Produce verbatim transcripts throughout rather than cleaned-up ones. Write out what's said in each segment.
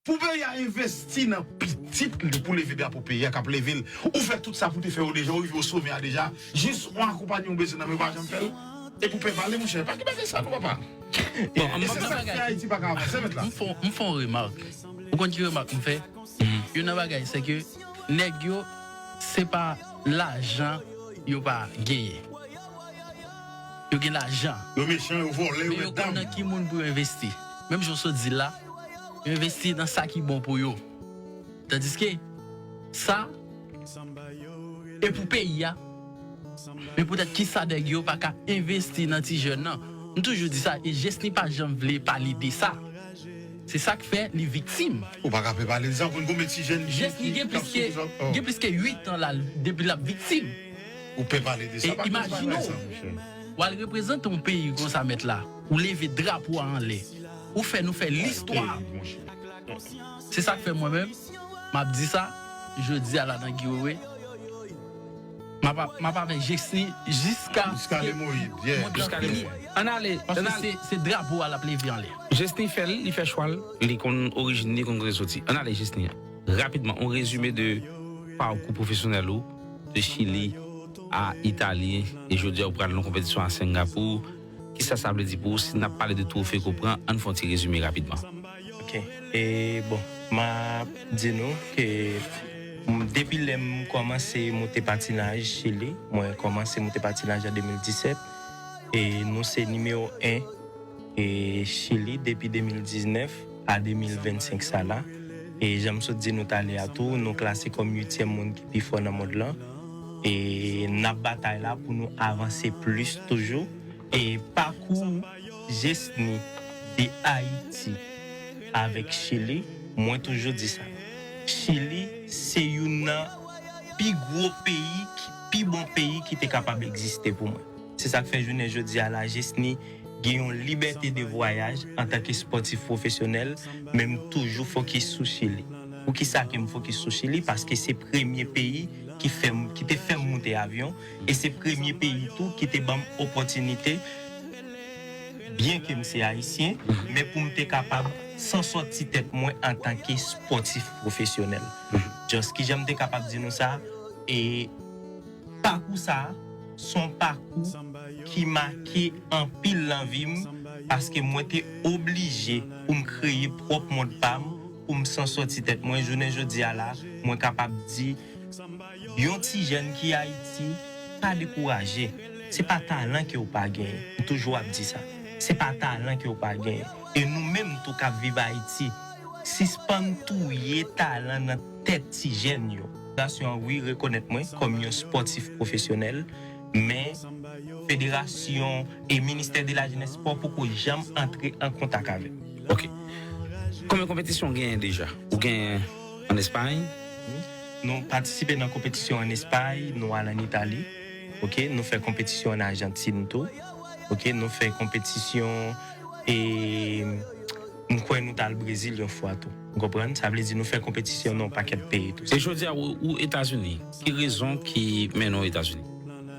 Pou peyi a envesti nan pitit li pou leve drapo peyi a, k ap leve l, ou fè tout sa pou te fè yo deja, ou rive o somè a deja, jis yon akonpanye ou bezwen nan men ou pa janm fè l. E pou pèp ale, monchè, pa gen bagay sa non, papa. Bon, e se sa k fè Ayiti pa ka avanse, mèt la. M fè yon remak. Ou konn ki remak m fè? Youn nan bagay, se ke nèg yo, se pa lajan yo pa genyen. Yo gen lajan. Yo mechan, yo vòlè, yo mèt dam. Men yo konn nan ki moun pou yo envesti. Menm jan w sot di la, yo envesti nan sa ki bon pou yo. Tandiske sa, e pou peyi a. Men poutèt ki sa nèg yo pa ka envesti nan ti jèn nan? M toujou di sa, e Jesny pa janm vle pale de sa. Se sa k fè li viktim. Ou pa ka pe pale de sa, ou konn konbyen ti jèn ki, Jesny gen plis ke, gen plis ke uit an la, depi l ap viktim. Ou pe pale de sa, e pa konn bagay sa, monchè. W al reprezante yon peyi konsa, mèt la. Ou leve drapo a anlè. Ou fè nou fè listwa. Se sa k fè mwen menm, m ap di sa, jodi a la nan Guy Wewe, m ap, m ap avèk Jesny jiska, jiska de Moyiz, yeah. Jiska de Moyiz. Ann ale, paske se, se drapo a l ap leve anlè. Jesny fè l, li fè chwa l, li konn orijin li, konn kote l soti. Ann ale, Jesny. Rapidman, yon rezime de pakou pwofesyonèl ou, de Chili a Itali, e jodi a ou pral nan konpetisyon a Singapore. Kisa sa vle di pou ou? Si n ap pale de twofe ke w pran, ann fè yon ti rezime rapidman. Ok. E bon, m ap di nou ke m, depi lè m kòmanse moute patinaj Chili, mwen kòmanse moute patinaj an de mil disèt, e nou se nimewo en e Chili depi de mil diznèf a de mil vennsenk sa la. E jan m sot di nou talè a tou, nou klase kòm uityèm moun ki pi fò nan mond lan. E n ap batay la pou nou avanse plis toujou. E pakou Jesny de Ayiti avèk Chili, mwen toujou di sa. Chili se youn nan pi gwo peyi, ki, pi bon peyi ki te kapab egziste pou mwen. Se sa k fè jounen jodi a la, Jesny gen yon libète de vwayaj antanke spòtif pwofesyonèl, men m toujou fokis sou Chili. Poukisa ke m fokis sou Chili? Paske se premye peyi ki fè m, ki te fè m moute avyon, e se premye peyi tou ki te ban m opòtinite, byen ke m se ayisyen, men pou m te kapab san sòti tèt mwen antanke spòtif pwofesyonèl. Just kijan m te kapab di nou sa? E pakou sa a, se yon pakou ki make anpil nan vi m, paske mwen te oblije pou m kreye pwòp mond pa m, pou m san sòti tèt mwen. Jounen jodi a la, mwen kapab di, yon ti jèn ki Ayiti, pa dekouraje. Se pa talan ke w pa genyen. M toujou ap di sa. Se pa talan ke w pa genyen. E nou menm tou k ap viv Ayiti, sispann touye talan nan tèt ti jèn yo. Federasyon an, wi, rekonèt mwen kòm yon spòtif pwofesyonèl, men federasyon e ministè de la jenès pa poko janm antre an kontak avè m. Ok. Konbyen konpetisyon w genyen deja? Ou genyen an Espay? Nou patisipe nan konpetisyon an Espay, nou al an Itali. Ok, nou fè konpetisyon an Ajantin tou. Ok, nou fè konpetisyon, e m kwè nou t al Brezil yon fwa tou. Ou konprann? Sa vle di nou fè konpetisyon nan yon pakèt peyi tou. E jodi a, ou, ou Etazini. Ki rezon ki mennen w Etazini?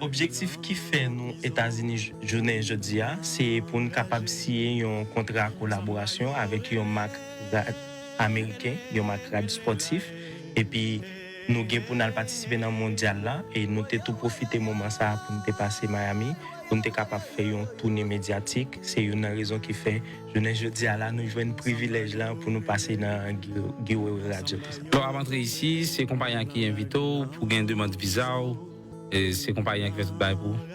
Objektif ki fè nou Etazini j-, jounen jodi a, se pou n kapab siyen yon kontra kolaborasyon avèk yon mak rad ameriken, yon mak rad spòtif. Epi, nou gen pou n al patisipe nan mondyal la, e nou te tou pwofite moman sa a pou n te pase Miami, pou n te kapab fè yon toune medyatik. Se youn nan rezon ki fè, jounen jodi a la, nou jwenn privilèj la pou nou pase nan Guy, Guy Wewe Radio tou sa. Lè w ap antre isi, se konpayi an ki envite w pou gen demann viza w, e se konpayi an ki fè tout bagay pou ou?